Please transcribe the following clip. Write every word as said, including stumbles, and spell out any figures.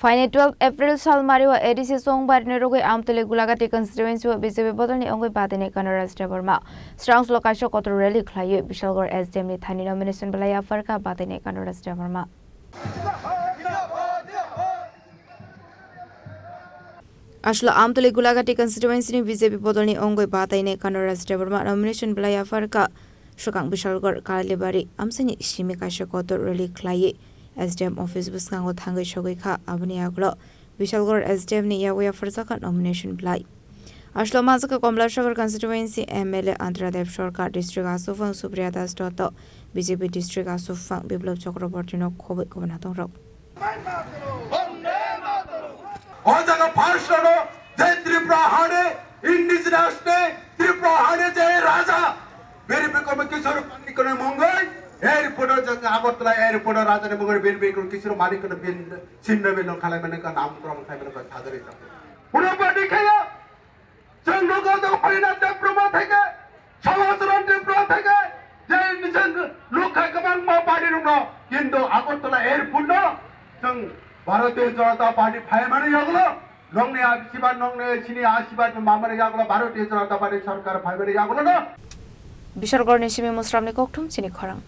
Phaini twelve April salmario A D C Chongbarini rogwi Amtwlwi Gulagati constituency o B J P bodolni wngwi batainai Kano Raj Debbarma. Srangsulo kaisa kotor rally khlaiwi Bishalgarh S D M ni thani nomination belai yapharkha batainai Kano Raj Debbarma. Aslo Amtwlwi Gulagati constituency ni B J P bodolni wngwi batainai Kano Raj Debbarma nomination belai yapharkha. Swkang Bishalgarh Kalibari amchaini simi kaisa kotor rally khlaiwi S D M office bwskango thangwi sogwi kha. Aboni yagulo Bishalgarh S D M ni yago yapharjakha nomination belai. Aslo manjakha Komlasagar constituency M L A Antradev Sarkar, district aswkphang Supriya Das Dotto, B J P district aswkphang Biplab Chakraborty no khobwi kubun hatongrok. O jaga first round o je Tripura hani indigenous ni Tripura hani je raja Birbikrama Kishore Manikya ni mungwi airport o jaga Agartala airport o raja ni mungwi Birbikrama Kishore Manikya ni bin sinna bin khalai mani ka nam krom khai mani ka sadari sa. Pura badi khaya. Chwng nukgo do Harinath Debbarma theke, Samacharan Tripura theke, je chwng nukha kwbangma party rokno, kintu Agartala airport no chwng Bharatiya Janata Party phaimani yagulo, nongni asirbad, nongni chini asirbad mamani yagulo Bharatiya Janata Party sarkar phaimani yagulo no. Bishalgarh ni simi Musramni kokthum chini khorang.